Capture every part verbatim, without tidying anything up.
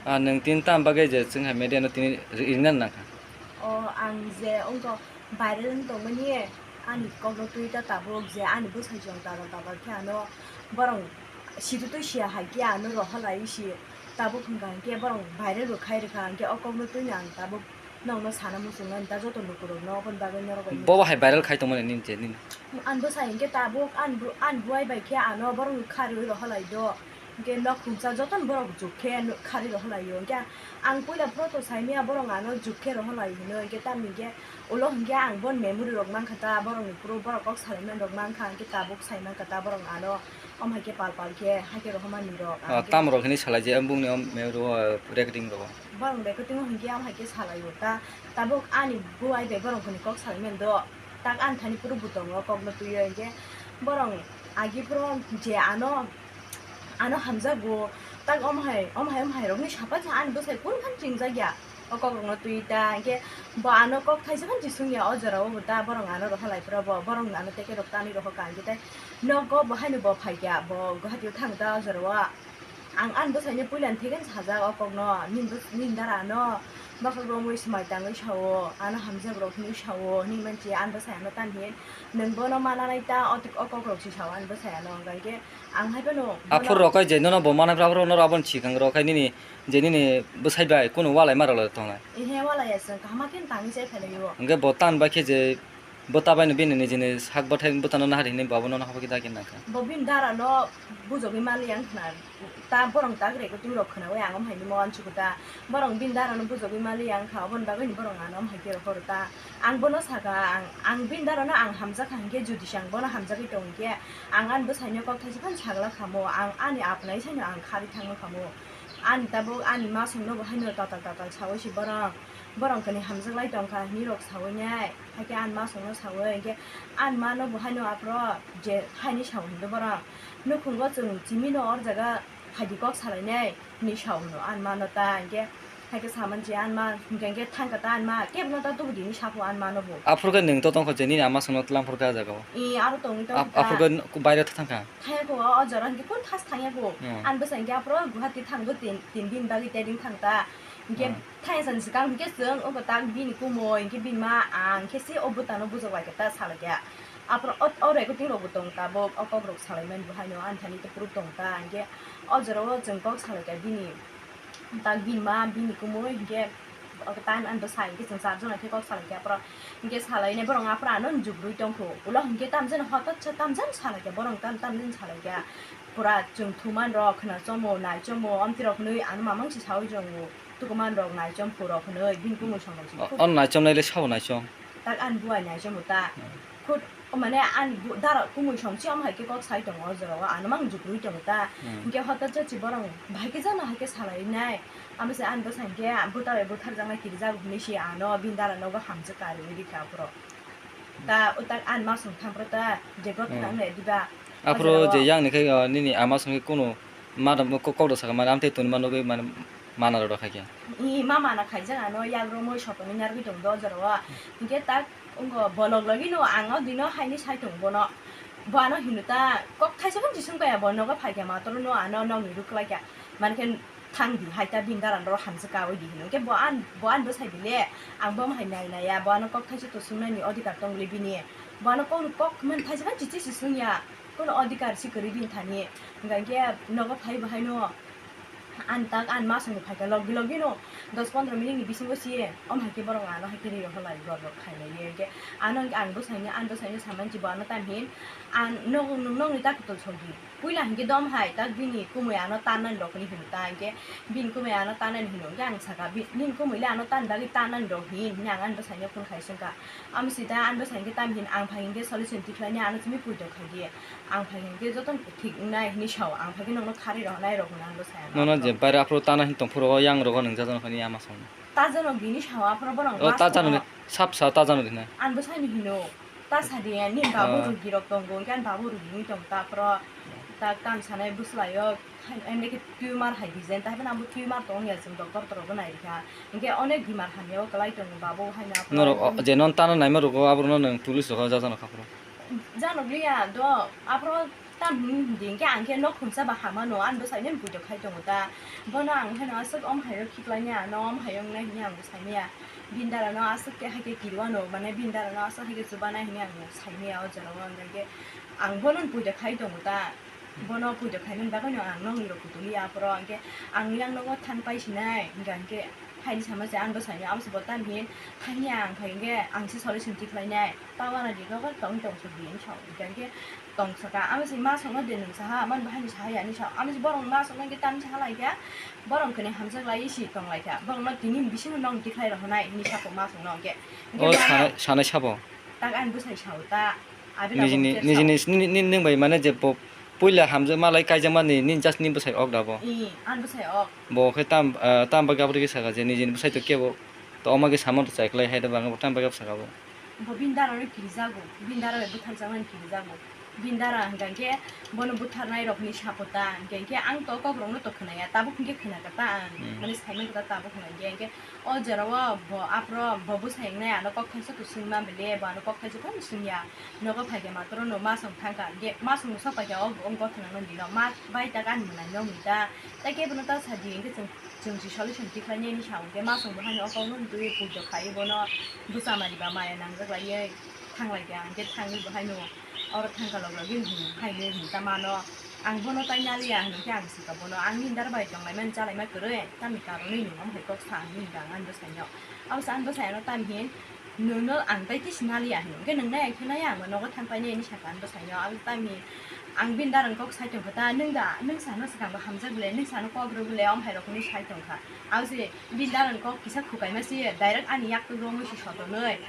Ah, nwng tini tam bagwi je chwng hai media no tini ri-, rinani nangkha? O, ang je wngkha viral wng tongmani, ani kokno twi ta tabuk je ani bwsai chwng tabal tabal khe ano borok situtwi siya hai khe ano rohor lai si tabuk hwnkha hwnkhe borok viral bo khai rwkha hwnkhe o kokno twino ang tabuk nokno sana muchungnai ta joto lukurokno oboni bagwi norok bai. Bobo hai viral khai tongmani nini je nini? Ani bwsai hwnkhe tabuk ani bu-, ani buai bai khe ano borokno kharwi rohor lai do. Hwnkhe nok khungsa jotono borok juk khe kharwi rohor lai o. Hwnkhe ang puila photo saimaya borok ano juk khe rohor lai hino. Hwnkhe tamni hwnkhe ulo hwnkhe ang bon memory rok mankha ta borokni phuru borok kok salaimani rok mankha hwnkhe tabuk sai mankha ta borok ano. Om hai khe pal pal khe hai khe rohormani rok. Ah, hwnkhe tam rok hini salai je bungni om memory o recording rok. Borok recording o hwnkhe am hai khe salai o ta tabuk ani buai bai borok hwnwi kok salaimani do. Tak ani thani phuru bo tongo kokno twiwi hwnkhe borok agi phuru je ano ano hamjago, tak omo hai, omo hai, omo hai rokni sapai sa ani bwsai kunu phano chingjakya. O kok rokno twi ta, hwnkhe bo ano kok thaisa phano chisung ya o jora o bo ta, borok ano rohor lai phuru bo, borok ano teke rok tanwi rohor ka, hwnkhe tai nogo bo haino bo phaikya, bo Guwahati o thang ta o jora o. Ang ani bwsai no puila ni theke sajak o kok no, nini bw-, nini dara ano bakhak romwi swmai tangwi sao, ano hamjak rok hinwi sao, hinwi manchi ani bwsai ano tamo hin nwng bono mana nai ta, o, o kok rok si sao ani bwsai ano, hwnkhe ang hai phano bono. Aphuru rok kai je nono bo manai phuru aphuru norok aboni swkang rok kai nini je nini bwsai bai kunu walai ma rok le tongnai. Ehe, walai ya chwng kaham khe tangwi chai phailai o. Hwnkhe bo tan bai khe je bwta bai no bini nijini sak bwthai bwtano nahar hinwi bo abono nahar khe dagi nangkha. Bo bini dara no bujogwi mali ang khna ta borok tak recording rok khnawi ang om hai ni mo uansukha ta borok bini dara no bujogwi mali ang kha oboni bagwi ni borok ano om hai khe rohor ta. Ang bono saka ang, ang bini dara no ang hamjak kha hinkhe jodi se ang bono hamjagwi tong hinkhe ang ani bwsai no kok thaisa phano sagla khamo, ang ani apnai sai no ang kharwi thangma khamo. Ani tabuk ani masong no bo haino tatal tatal sawi si borok, borok kani hamjak lai tong kha hinwi rok sawi nai, hakhe ani masong no sawi hinkhe ani ma no bo haino aphuru je haini sao hinkhe borok nukhungo chwng chimi no or jaga phaidi kok salainai hinwi sao hino ani ma no ta hinkhe. Hakhe saman je ani ma hinkhe hinkhe thangkha ta ani ma kebo no ta tubu di hinwi sakho ani ma no bo. Aphuru khe nwng to tongkha je nini ama songno tlang phuru khe ah jaga o. Ee, aro tongwi tongkha. Aphuru khe baire thangkha. Thangya kho, o jora hinkhe kun thas thangya kho. Hmm. Ani bwsai hinkhe aphuru Guwahati thangbo tin, tin din bagwi tei din thang ta. Hinkhe hmm, thangya sani swkang hinkhe chwng obo tak bini kumui hinkhe bini ma ang khe se o bwtano bujok bai khe ta salai khe. Aphuru o, o recording rokbo tong tabuk, o kok rok salai mani bo haino ani thani tei phuru tong ta. Hinkhe o jora o chwng kok salai khe bini tak bini ma bini kumui hinkhe o tan ani bwsai hinkhe chwng char jona khe kok salai khe aphuru. Hinkhe salainai borok aphuru ano jugrwi tongkho. Ulo hinkhe tamjani hotot se tamjani salai khe borok tam tamjani salai khe. Pura chwng thuman rok khna chomo nai chomo omti rok hinwi ano mamang se sawi jongo. Tukuman rok nai chom phu rok hinwi bini kumui song rok se. O, khud o nai chom nai le sao nai chom. Tak ani buai nai chomo ta. Hmm. Khud o mane ani bu-, dara kumui song se om hai khe kok sai tongo o jora o ano mang jugrwi tongo ta. Hmm. Hinkhe hotot se borok bahai khe jana hai khe salai nai. Amo se ani bwsai hinkhe bwta bai butharjaknai kirijak hinwi se ano bini dara nogo hamjwk karwi rikha aphuru. Ta o tak ani masong thampro ta je bwrok hmm, thang le diba. Aphuru o jora je o yang ni khe, o, nini ama song khe kunu madam ko-, kok da saka mane amtwi toni ma nugwi mane mana rw kha khe. I ma mana khaijak ano yak romwi sotoni narwgwi tong do o jora o. Hinkhe tak wngkha bolok logi no ang o dino haini sai tong bono. Bo ano hino ta kok thaisa phano chisung kaya bo nogo phaikha matoro no ano nokni rwkhlai kha. Mankhe thang di hai ta bini dara norok hamjwk kawi di hino. Hinkhe bo an, bo an bwsai bile ang bo hai nai nai ya, bo ano kok thaisa to swngnani odhikar tong le bini. Bo ano kok, kok man thaisa phano chichi se swngya. Kono odhikar se kwrwi bini thani. Hinkhe nogo phai bo haino an tak an masongni phaikha logi logi no dos pondro minute ni bisingo se om hai khe borok ano hai khe ri rohor lai borok khailaiwi. Hinkhe ano hinkhe ang bwsaino, an bwsaino samansi bo ano tam hin an nog-, nokni ta kwtal sogdi. Puila hinkhe dom hai, tak bini kumui ano tannani rok hinwi hino ta, hinkhe bini kumui ano tannani hino, hinkhe ang saka, bi-, nini kumui le ano tan bagwi tannani rok hin, hinwi ang ani bwsaino phone khai swngkha. Amo sita ani bwsai hinkhe tam hin, ang phai hinkhe solution tikhlaini ano simi puito khaidi. Ang phai hinkhe jotono thik wngnai hinwi sao, ang phai khe nokno kharwi rohornai rok hwnwi ang bwsai ano. Nono je baire aphuru tana hin tongphuru o yang rogo nwngjak jano hinwi ama sao. Ta jano bini sao aphuru bono. O ta jano ni, sap sa ta jano hinwi. Ani bwsaino hino. Ta sadi, nini babu rugi rok tongo, hinkhe ani babu rugi wngwi tongo ta aphuru. Ta tam sanai bwswlaio, hai, ende khe tumor hai design, ta haino abo tumor tong ya, chwng doctor torogo nai rikha. Hinkhe onek bimar hamya o kwlai tongo babu haino aphuru. Norok o, je non tana naima rogo abono nwng police rogo jajakno kha phuru. Jano liya do, aphuru Tam hwn di hwnkhe ang khe nok khumsa ba hamano, ani bwsai nw puito khai tongo ta. Bono ang khe no aswk om hai o khiklai ni ano, om hai wngnai hwnwi ang bo sai maya. Bini dara no aswk khe hai khe kiriwano, mane bini dara no aswk hai khe chubanai hwnwi ang bo sai maya o jora o. Hwnkhe ang bono puito khai tongo ta. Bono puito khaimani bagwi no ang nokni rok kutuli aphuru, hwnkhe ang yang nogo thanpai sinai, hwnkha hwnkhe haini sama se ang bwsai no, amo se bo tam hin thangya ang phai hwnkhe ang se solution tikhlainai, ta wana di nogo tong tong suk di hinwi sa hwnkha hwnkhe tong saka, amo se ma songno de nwng saha, man bahai ni saha ya hinwi sa, amo se borok ma songno hwnkhe tam saha lai kha, borok hwnkhe hamjak lai si tong lai kha, borok no tini bisingo nong tikhlai rw hwnai hinwi sa kok ma songno hwnkhe, hwnkhe O ma sanai, sanai sabo. Tak ani bwsai sao ta. Abela Nijini, bo nijini, nini, nini, nini bai mane je po-, puila hamjak malai kaijakmani nini just ni bwsai ok da bo. I, ani bwsai ok. Bo khe tam, ah, tam bagwi aboni khe saka je nijini bwsai to kebo to oma khe samung to chaiklai hai da bang bo tam bagwi saka bo. Bo bini dara no kirijago, bini dara bai bwtharjakmani kirijago. Bini dara hwnkha khe bono bwtharnai rokni sapota, hwnkha khe ang to kok rokno to khwnaya, tabuk hwnkhe khwnaka ta ang, Hmm. mane saimani kota tabuk khwnaya, hwnkha khe O jora o bo aphuru bo bwsai wngnai ano kok thaisa to swngma bele, bo ano kok thaisa phano swngya. Nogo phaikhe matoro no masong thangkha, hwnkhe masong no sok paikha o, o gotha nangmani dino ma bai ta gani mwnai nokni ta. Tai khe bono ta sadi hwnkhe chwng, chwng si solution tikhlai nai hinwi sa hwnkhe masong bo haino o kok no twiwi puitok khai bono bwsa mari ba maya nangjak laiwi thanglaikha, hwnkhe thangwi bo haino oro thangka lok logwi hwn haino hwn ta mano. Ang bono tai naliya hwnkhe ang swkha bono, ang nini dara bai tonglaimani chalaima kwrwi, tamni karonwi nwng omo hai kok sa hwnwi hwnkha ang ani bwsaino. Abo se ani bwsai ano tam hin, nwngno ang tai tisi naliya hwnwi, hwnkhe nwng nai khe nai ang bo nogo thang painai hinwi sakha ani bwsaino. Abo se tam hin, ang bini dara ni kok sai tongkha ta, nwng da, nwng sano swkang bo hamjak bwle, nwng sano kok rw bwle, omo hai rok hinwi sai tongkha. Abo se bini dara ni kok kisa khukaima se direct ani yak twi romwi se sotonwi,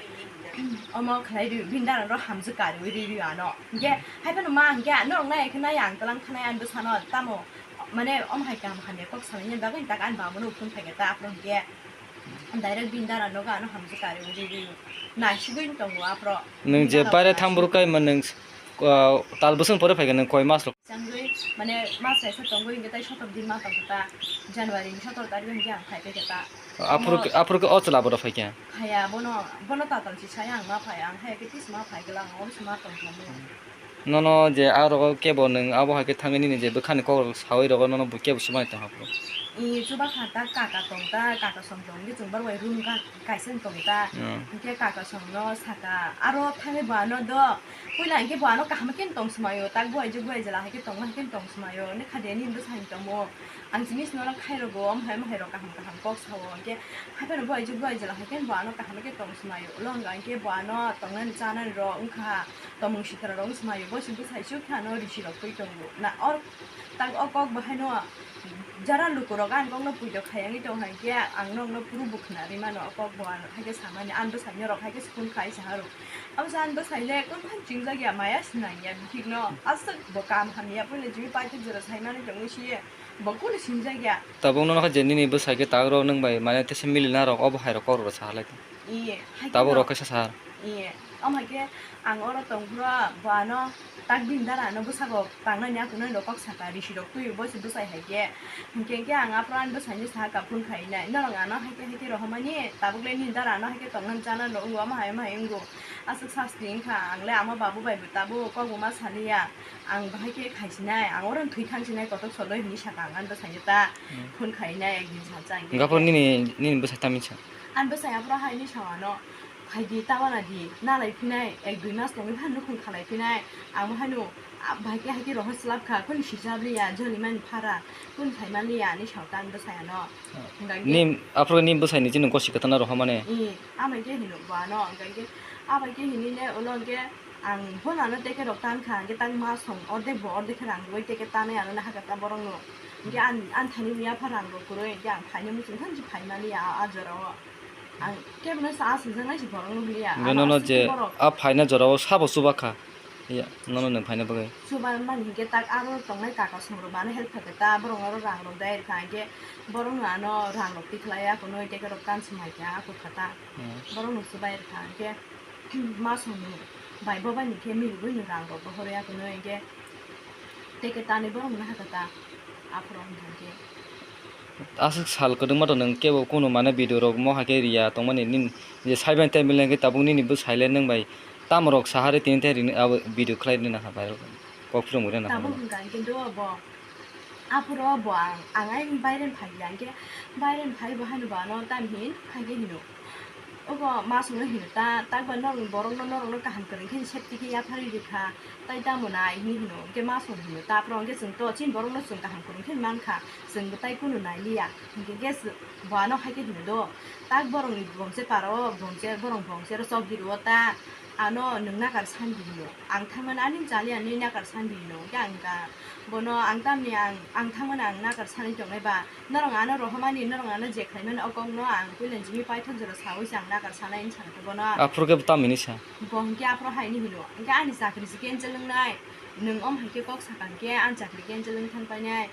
omo khlai rw, bini dara no hamjak kariwi rw ano. Hwnkhe hai phano ma hwnkhe norok nai khe nai ang tlang khanai ani bwsano tamo mane omo hai kaham hamya kok salaini bagwi tak ani baba no phone phaikha ta aphuru hwnkhe direct bini dara nogo ano hamjak kariwi rw naisigwi tongo aphuru. Nwng je Bini dara baire no thang bwrwk kaima nwng, ah, tal bwswng pore phaikha nwng koi mas rok? Changwi mane mas kaisa tongwi hwnkhe tai sotor din ma tongkha ta January ni sotor tarik hwnkhe ang phai phaikha ta. Aphuru Omo khe, aphuru khe o chwla bodo phaikha? Phaiya bono, bono tatal si saya ang ma phai, ang hai khe tisi ma phai gwla ang oro si ma tongkha mo. Nono je arogo kebo nwng abo hai khe thangwi nini je bwkhani kokrok sawi rogo nono bo kebo swmai tong aphuru. I chuba kha ta kaka tong ta, kaka song tong hwnkhe chwng bar bai room ka-, kaisa tong ta. Hmm. Hwnkhe kaka song no saka aro thangwi bo ano do puila hwnkhe bo ano kaham khe tong swmai o, tak bo aijak bo aijala hai khe tong hai khe tong swmai o, hwnkhe kha de nini bwsa hai tongmo. Ang jinis norok khai rogo, omo hai, omo hai rok kaham kaham kok sao, hwnkhe hai phano bo aijak bo aijala hai khe bo ano kaham khe tong swmai o, ulo hwnkha hwnkhe bo ano tongnani chanani rok wngkha, tomung sitra rok wng swmai o, bo se bwsai chuk khe ano risi rok twi tongo na, or tak o kok bo haino jara luku rok ani kok no puitok khai wngwi tong hai khe ang nokno phuru bo khna ri mano, o kok bo ano hai khe samani, ani bwsai norok hai khe phone khai sa ha rw, abo se ani bwsai le kok phano chingjak ya, maya sinang ya, bihik no aswk bo kam hamya, puila jimi paithago jora sai mani tongwi si. Bo kunu sinjak ya. Tabuk nono khe je nini bwsai khe tak rw nwng bai mane tesa mili na rok obo hai rok kok rw sa halai. Iye, hai khe Tabuk no. Rok khe sa sa. Iye, omo hai khe ang oro tong phuru bo ano tak bini dara ano bwsago tangnani akunani rok kok saka risi rok twi bo se bwsai hai khe. Hinkhe hinkhe ang aphuru ani bwsai ni saka phone khai nai. Norok ano hai khe hai khe rohormani tabuk le nini dara ano hai khe tongnani chanani rok wngo omo hai omo hai wngo. Aswk sasti wngkha ang le ama babu bai bo tabuk kok bo ma saliya. Ang bahai khe khaisinai, ang oro thwi thangsinai kotok solo hinwi saka ang ani bwsai ta. Hmm. Phone khainai ekdin salsa ang Hwnkhe aphuru khe. Nini, nini bwsai tamni sa? Ani bwsai aphuru haini sa ano, phaidi ta wana di, nalai phinai, ek dui mas tongwi phano nukhung khalai phinai. Ang bo haino, ah, bahai khe hai khe rohor slap kha, kunu sijak liya, joli mani phara, kunu khai man liya, ani sa ta ani bwsai ano. Hwnkha khe Nim, aphuru ni bwsai ni chini gosi kwtana rohormani? I, amai khe hino bo ano, hwnkha khe abai khe hinwi le ulo hwnkhe Ang bono ano teke rok tan kha, hwnkhe tak ma song ordek bo ordek khe rang rwui teke tanwi ano nahaka ta borok no. Hwnkhe an, an thani mia pha rang rok kwrwi, hwnkhe ang phaina muchung thanchi phai mani a, a jora o. Ang kebo no sa aswk jang nai si borok no hwnliya. Hwnkhe ano nono aswk je khe borok a phaina jora o sabo chuba kha. Ya, nono nwng phaina bagwi. Chuba mani hwnkhe tak aro tongnai kaka song rok bo ano help kha khe ta, borok no oro rang rok dai rwkha, hwnkhe borok no ano rang rok tikhlai ya, kunui teke rok tan si mai kha, a kok kha ta. Hmm. Borok no chubai rwkha, hwnkhe. Masongni bai bobaini khe milibwino rang rok bohorya hwnwi hwnkhe teke tanwi borokno hakha ta aphuru wngkha khe. Aswk sal kwdwkma to nwng kebo kunu mane video rok mo hai khe riya tongmani nini je saibai tei beleng khe tabuk nini bwsai le nwng bai tamo rok sahari tini tei rini abo video khlai rina ha viral. Kok philung bwrwi na Tabuk hamano. Hwnkha hwnkhe do bo. Aphuru bo ang, ang ayang baireni phai ya hwnkhe, baireni phai bo haino bo ano tamhin hwnkhe hino. Obo masongno hino ta, takba norokni borokno, norokno kaham kwrwng khe safety khe yapharwi rwkha, tai tamo nai hinwi hino, hwnkhe masong hino ta, aphuru hwnkhe chwng to chini borokno chwng kaham kwrwng khe mankha, chwngbo tai kunu nailiya, hwnkhe khe chwng bo ano hai khe hino do, tak borokni bongse para o, bongse, borok bongse ro chokdi rwo ta, ano nwng nakar sandi hino, ang thangmani ani chali ani nakar sandi hino, hwnkhe ang ka, bono ang tamni ang, ang thangmani ang nakar sanwi tongnai ba, Norok ano rohormani, norok ano je khlaimani o kokno ang puila jimi paithak jora saui se ang nakar sanai wngwi sakha bono. Aphuru khe tamini sa? Bo hwnkhe aphuru haini hino. Hwnkhe ani chakri se cancel wngnai. Nwng om hai khe kok sakha hwnkhe ani chakri cancel wng thang painai.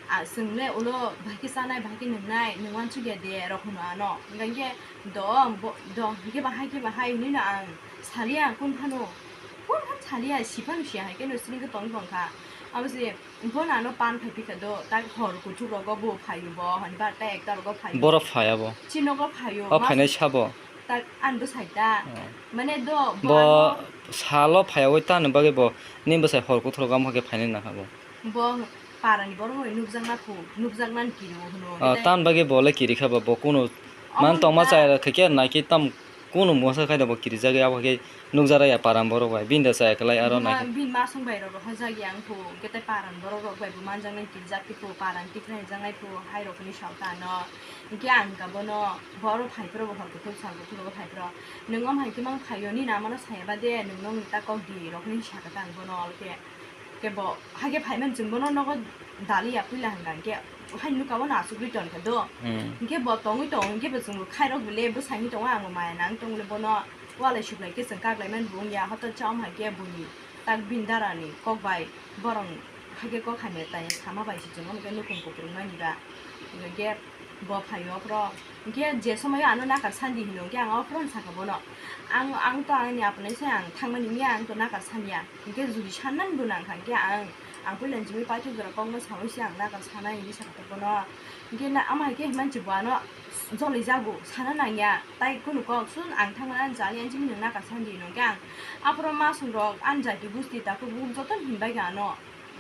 A, chwng le ulo bahai khe chanai, bahai khe nwngnai, nwng uansukya de rok hwno ano. Hwnkhe do, bo, do, hwnkhe bahai khe bahai hinwi no ang saliya, kung phano, kung phano saliya, si phano siya hai khe no sring khe tong tong kha. Abo se Bono ano pan phai phikha do, tak hor kuthuk rogo bo phaio bo, hwnba ta ekta rogo phaio. Borok phai abo. Chini nogo phaio. O phainai sabo. Tak ani bwsai ta. Oh. Mane do, bo Bo ano salo phaiyawi tani bagwi bo nini bwsai hor kuthuk rogo wngkha khe phainai nangkha bo. Bo parani borok bai nukjakna phu, nukjaknani kiri o hwno. Oh, tani bagwi bo le kiri kha bo, bo kunu Omo man tongma wngkha. Chaya khaikhe naikhe tam Kunu mungsa khai da bo kirijak ya, abo khe nukjak ya param borok bai. Bini da chaya kwlai aro Buma nai. Bini masong bai rok rohorjak ya wngkhu, hwnkhe tei param borok rok bai bo manjaknai kirijak tei kho, param tikna hijaknai kho, hai rok hinwi sao ta ano. Hwnkhe ang ka bono, borok phai phuru bo hor kuthuk sal kuthuk rogo phai phuru. Nwng om hai khe mang phaio, nini amano saya ba de, nwng nokni ta kok di rok hinwi sakha ta ang bono, hwnkhe. Khe bo, hakhe phaimani chwng bono nogo daliya puila hwnka hwnkhe, hai nuka bono achugwi tongkha do. Hmm. Hwnkhe bo tongwi tongo, hwnkhe bo chwngbo khairok bole bwsai wngwi tongo, ang bo maya nang tongole bono walai suklaikhe chwng kaklaimani bo wngya, hotok cha om haikhe boni tak bini darani kok bai borok hakhe kok hamya tai sama bai se chwng omo khe nukhung kuphurungmani ba. Hwnkhe Bo phaio aphro. Hwnkhe je somoio ano nakar sandi hino, hwnkhe ang aphro sakha bono. Ang, ang to ani aphanai se ang thangmani wngya, ang to nakar sanya. Hwnkhe jodi sannani bo nangkha, hwnkhe ang, ang puila jigwi paithak jora kokno saui se ang nakar sanai hinwi sakha bono. Hwnkhe na, ama hai khe manchi bo ano joloi jago, sana nangya. Tai kunu kok sun ang thangmani ani chali ani chini nwng nakar sandi hino, hwnkhe ang aphro masong rok ani jati gusti takhuk bukhuk joto hinbai kha ano.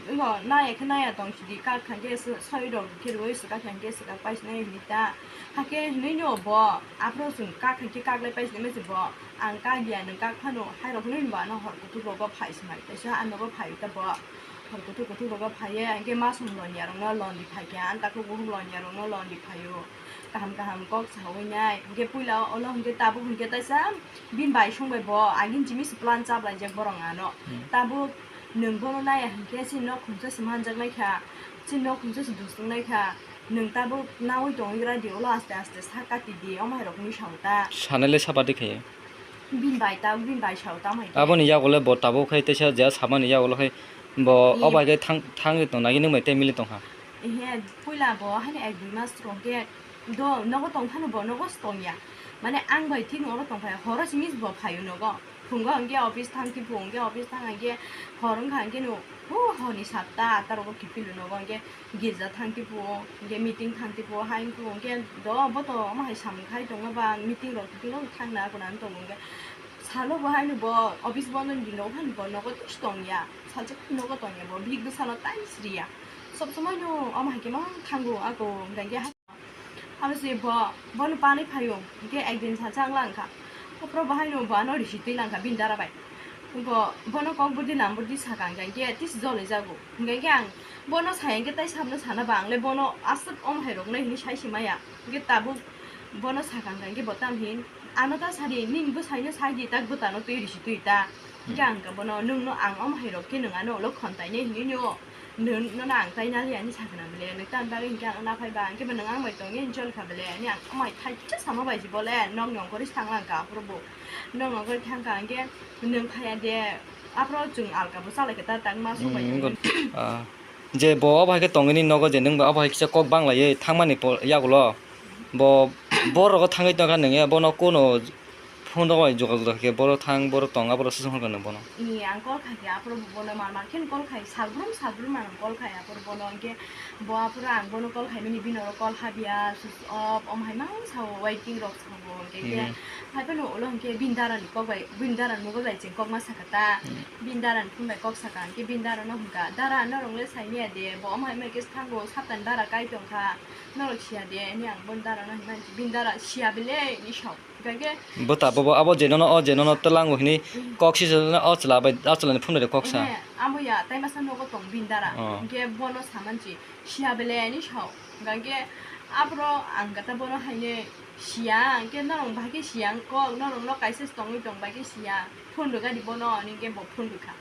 Ego naya khe naya tong sidi, kak kha khe soi rok khe roi swkak kha khe swkak paisnai hinwi ta. Hakhe hinwi no bo aphro chwng kak kha khe kak lai paisnai mese bo ang kak ya nwng kak phano hai rok hinwi bo ano hor kuthuk rogo phai swmai. Teisa ano bo phai ta bo hor kuthuk kuthuk rogo phai ye, hwnkhe masong lonya rokno londi phai khe, ang takhuk bukhuk lonya rokno londi phai o. Kaham kaham kok saui nai. Hwnkhe puila olo hwnkhe tabuk hwnkhe teisa bini bai song bai bo agin jimisa plan chaplaijak borok ano. Hmm. Tabuk Nwng bono naya hinkhe chini nok khungsa se manjaknai kha, chini nok khungsa se dusuknai kha, nwng tabuk naui tongwi gra di, ulo aste aste sa kati di, omo hai rok hinwi sao ta. Sanai le saba di khe. Bini bai ta, bini bai sao ta, omo hai khe. Aboni yago le bo tabuk khai teisa je samani yago le khai bo. Ye. O bai khe thang, thangwi tong nai, nwng bai tei mili tong kha. Ehe, puila bo haino ek dui mas rok khe do, nogo tong phano bo nogo se tong ya. Mane ang bai thik oro tong phai, horo simi bo phaio nogo. Phungo hwnkhe office thang, thik phungo hwnkhe office thang, hwnkhe hor wngkha hwnkhe no, o horni satta atta rogo kiphilwi nogo, hwnkhe girja thang, thik phungo hwnkhe meeting thang, thik phungo hai wngkhe do, bo to omo hai samung khai tongma ba meeting rok, meeting rok thangna kunani tongo, hwnkhe salo bo haino bo office bondo ni din rok phano bo nogo tongya, salsa nogo tongya, bo bihik bwsano time sriya, sob somoi no omo hai khe mang thango ako, hwnkhe. Abo se bo, bono panwi phaio, hwnkhe ekdin salsa wng lang kha. Aphuru bo haino bo ano risi twi lang kha bini dara bai. Bo, bono kok burdi lam burdi sakha hwnkhe, hwnkhe tisi joloi jago. Hwnkhe ang bono sai hwnkhe tai sabno sana ba, ang le bono aswk om hai rok nai hinwi sai se maya. Hwnkhe tabuk bono sakha hwnkhe bo tam hin, ano ta sadi, nini bwsaino sai di, tak bwtano twi risi twi ta. Hwnkhe ang khe bono, nwng no ang om hai rok khe nwng ano ulo khontai nai hinwi no. Nwng, nono ang tai naliya hinwi sakha na bwle, nwng tamni bagwi hinkhe ang naphai ba, hinkhe bo nwng ang bai tongwi enjoy kha bwle, ani ang amai thaisa sama bai se bole, nok ni ongkhorwi se thang lang kha, aphuru bo nok ni ongkhorwi thang kha, hinkhe nwng phaiya de, aphuru chwng alka bo chalai kha ta, tak ma song bai Hmm, tongwi. Ngon-, ah, je bo obo hai khe tongwi ni nogo je nwng bai obo hai kisa kok bang laiwi thangmani po-, yagulo, bo, borogo thangwi tongkha nwng ya, bono kuno Phone rok bai jogajog khe boro thang, boro tong, aborok swsong hwnka nang bono. Ni ang call khai khe aphuru bo bono mar mar khe call khai, salbrum salbrum ang call khai aphuru bono, hinkhe bo aphuru ang bono call khai mani bini oro call habya, switch off, omo hai mang sao, waiting rok sao, hinkhe khe Hmm. hai phano ulo hinkhe bini dara ni kok bai, bini dara ni mobile bai chwng kok ma sakha ta, Hmm. bini dara ni phone bai kok sakha, hinkhe bini dara no hwnka, "Dara norok le sai manya de, bo omo hai mai khe thango, saptani dara kai tongkha, norok siya de," hinwi ang boni dara no hinmani, bini dara siya bele hinwi sao. Hinkhe Bwta bobo abo je nono, o je nono twlango hwnwi Hmm. kok sisana o chwla bai, o chwlani phone bai kok sa. Ehe, amo ya, tai masa nogo tong bini dara. Oh. Hinkhe bono samansi, siya bele ani sao. Hinkhe aphuru ang kata bono haino siya, hinkhe norok bahai khe siya wng kok, norok no kaisa se tongwi tong bai khe siya. Phone rwgadi bono, hinkhe bo phone rwkha.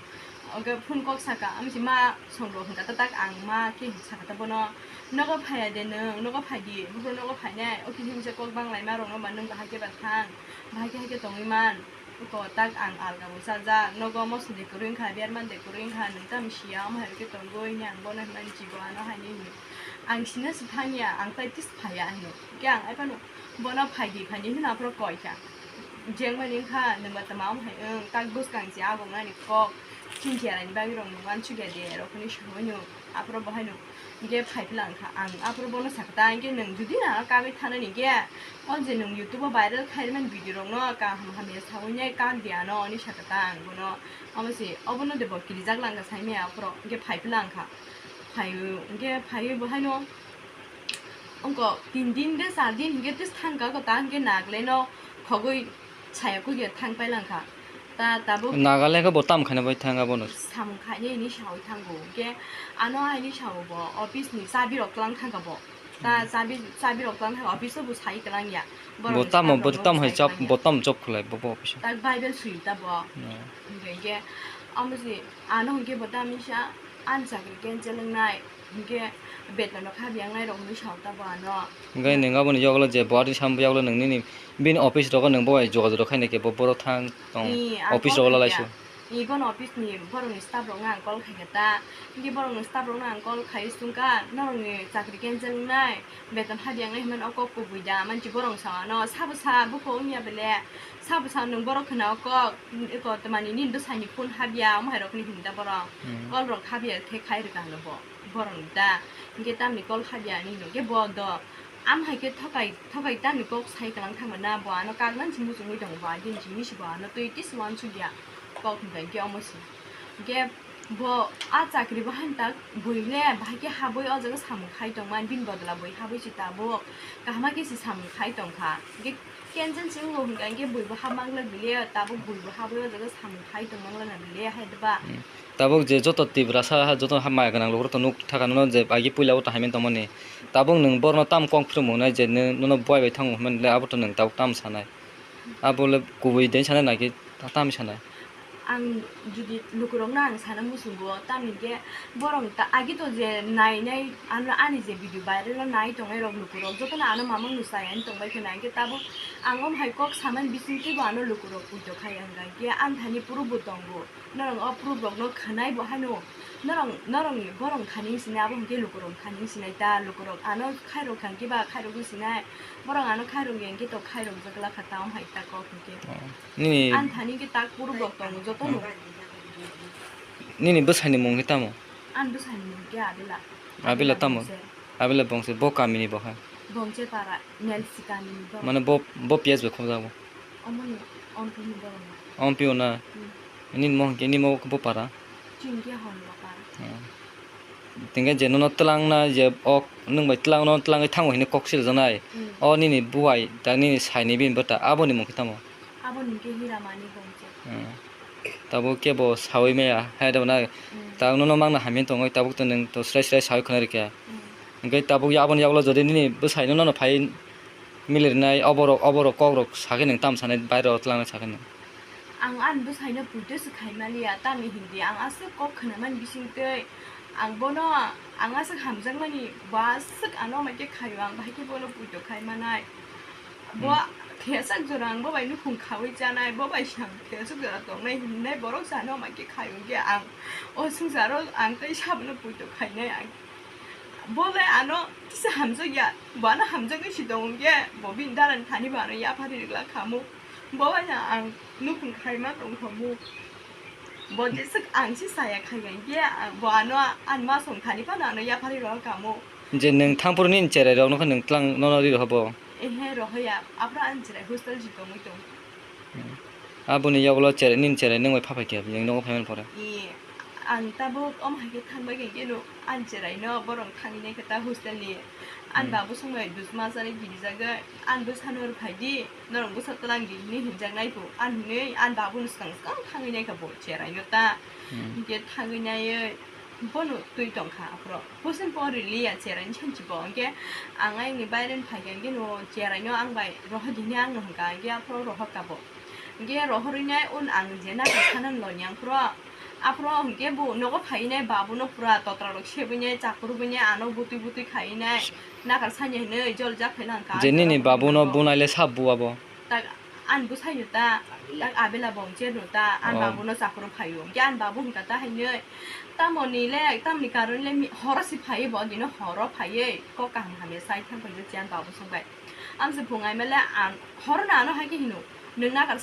Oke phone kok saka, amsi ma songro hwnka ta tak ang ma khe saka ta bono. Nogo phaiya de nwng, nogo phai di, buphuru nogo phainai, o kisa misa kok bang laima rokno ba nwng bahai khe ba thang, bahai khe hai khe tongwi man, oko tak ang alga bo chajak, nogo moso de kwrwi wngkha, berman de kwrwi wngkha, nwng tamo siya, omo hai khe tongwi hwnwi ang bono hwnmani chibo ano haino hino. Ang sina se thangya, ang tai tis phaiya hino, khe ang ai phano bono phai di, phai di hwnwi aphuru koi kha. Jengmani wngkha, nwng ba tamo omo hai wng, tak bwskang se agongnani kok, chini cheraini bagwi rok nwng uansukya de, rok hwnwi sawi nw. Aphuru bo haino hinkhe phai phila wngkha. Ang aphuru bono sakha ta, hinkhe nwng jodi na kagwi thanani hinkhe, o je nwng YouTube o viral khaimani video rokno kaham hamya sawi nai kak di ano, hinwi sakha ta ang bono. Omo se obono de bo kirijak langkha saimaya aphuru, hinkhe phai phila wngkha. Phaiwi, hinkhe phaiwi bo haino wngkha tin din de char din hinkhe tis thangkha, ta hinkhe nagleno khogwi Saya kugya thang pailangkha. Ta tabuk Nagaland khe bo tam khaina bai thang abono. Samung khainai hinwi sawi thango. Hinkhe ano haini sao bo office ni chabi rok twlang thangkha bo. Ta Hmm. chabi, chabi rok twlang thangkha, office o bo sai twlang ya. Borok Bo ni tamo, staff bo rok no tam bo hai sai chap, twlang ya. Bo tam job khwlai bo, bo office o. Ta Bible sui ta bo. Hmm. Hinkhe, hinkhe amo si ano hinkhe bo tam misa ani chakri cancel wngnai. Hinkhe beton rok habya wngnai rok hinwi sao ta bo ano. Hinkhe nwng aboni yagulo je bo ati sam yagulo nwng nini bini office rogo nwng bo bai jogajog rok khainai khe bo borok thang tong Ee, ang office call rogo khaikha. Lalaisu. Ee, bono office ni borok ni staff rok no ang call khaikha ta. Hinkhe borok ni staff rok no ang call khai sungkha, norok ni chakri cancel wngnai, beton habya wngnai hinmani o kok kubui da, manchi borok sao ano sabo sa bukhuk wngya bele, sabo sa nwng borok khna o kok, eko tamani nini bwsai ni phone habya, omo hai rok hinwi himda borok. Hmm. Call rok habya khe khai rwkha hwno bo. Borok ni da, hinkhe tamni call habya hinwi hino, hinkhe bo do, am hai khe thokai, thokai tamni kok sai kwlang thangma na, bo ano kagnan se muchungwi tongo, bo agini simi se bo ano twi tisi uansukya kok hinkha, hinkhe omo se. Hinkhe bo a chakri bo han tak bui le bahai khe habwi o jaga samung khai tongmani, bini bodol bui habwi se tabuk kaham khe se samung khai tongkha, hinkhe cancel se wngo hinkha, hinkhe bui bo hap mang glak bile, tabuk bui bo habwi o jaga samung khai tong mang lana bile hai da ba. Hmm. Tabuk je joto Tiprasa ha, joto ha maya gwnang lukurok to nuk thaka nono je agi puila o to haimani tongmani. Tabuk nwng borno tam kok phirwk mwnai je nw-, nono buai bai thango hwnmani le abo to nwng tabuk tam sanai. Abo le kubui de sanai na khe ta-, tam sanai. Ang jodi lukurokno ang sana muchungo, tamni khe borok ta-, agi to je nai nai ano ani je video viral o nai tongnai rok lukurok jotono ano mamang no chaya wng tongbai kheno, ang khe tabuk ang om hai kok samani bisingtwi bo ano lukurok puito khai ang khe ang thani proof bo tongo. Norok o proof rok no khwnai bo haino norok, norok ni borok thani wng sinai, abo hinkhe lukurok thani wng sinai ta, lukurok ano khairok thang khe ba khairok wng sinai, borok ano khairok ya hinkhe to khairok jak la kha ta, om hai ta kok hinkhe. Oh. Nini Ang thani hinkhe tak proof rok tongo joto no. Nini bwsai ni mung khe tamo? Ang bwsai ni mung khe Abela. Abela tamo? Bongse. Abela Bongse, bo kami ni bo hai? Bongse para, Nelsi kami ni bo. Mane bo, bo P S bai khobjak bo? Omo ni, Ompi ni borok na. Ompi o na? Hmm. Nini mo hinkhe, nini mo bo para? Chini khe Honlo para. Hmm. Tingkhe je nono twlangna je ok nwng bai twlang, nono twlangwi thango hinwi kok siljaknai. Hmm. O nini buai, ta nini saini bini bwta, aboni mung khe tamo? Aboni mung khe Hiramani Bongse. Hmm. Tabuk kebo sawi maya, hai da na. Hmm. Ta nono mangna hamya tongwi, tabuk to nwng to srai srai sawi khwnai rwkha. Hmm. Hinkhe tabuk ya aboni yagulo jodi nini bwsai nono phai milirnai, oborok, oborok kokrok sakhe nwng tam sanai, bairok tlangnai sakhe nwng? Ang ani bwsaino puito se khaimaliya, tamni hindi ang aswk kok khwnamani bisingtwi ang bono, ang aswk hamjakmani, bo aswk ano maikhe khaio, ang bahai khe bono puito khaimanai. Bo Hmm. thesak jora ang bo bai nukhung khaui chanai, bo bai se ang thesak jora tongnai hinwi borok se ano maikhe khaio, hinkhe ang o swngcharo ang tei sabono puito khainai ang. Bo le ano kisa hamjakya, bo ano hamjaknai se tongo hinkhe bo bini dalani thani bo ano yapharwi rwglak kha mo. Bo bai ang nukhung khaima tongkhamu. Bo jeswk ang si saya khaiya, hinkhe bo ano ani ma song thani phano ano yapharwi rohor kamo. Je nwng thangphuru nini cherai rok nokha nwng tlang nono ri roho bo? Ehe, rohoya. Aphuru ani cherai hostel si tongwi tong. Aboni yagulo cherai, nini cherai nwng bai pha phaikha, nwng nogo phaimani pore? Ee, ang tabuk omo hai khe thangbai khe keno ani cherai no borok thangwi naikha ta hostel ni. Ani babu song bai dusma chari girijago, ani bwsano rw phaidi, norok bwsa twlang di hinwi hinjak nai phu, ani hinwi ani babu no swkang swkang thangwi naikha bo cherai no ta. Hinkhe thangwi naiwi bono twi tongkha aphuru. Pusin pon rili ya cherai ni sanchi bo. Hinkhe ang ayang ni baire ni phaikha hinkhe no cherai no ang bai rohor di hinwi ang no hwnkha, hinkhe aphuru rohor ka bo. Hinkhe rohorwi nai un ang je naithok sana loni aphuru. Aphuru hinkhe bo nogo phaiwi nai babu no pura totra rok sebwi nai chakurubwi nai ano butwi butwi khaiwi nai nakar sanya hinwi jol jak phai lang ka. Je nini babu no bunai le sab bua bo? Tak ani bwsai no ta, tak abela bo hwnkhe no ta, ani babu no chakuru phaio. Hinkhe ani babu hwnkha ta haino, tamo ni le, tamo ni karon le mi-, horo si phaio bo, dino horo phaiwi kok kaham hamya sai thang phai je ani babu song bai. Amse phung ai male ang horo no ano hai khe hino, nwng nakar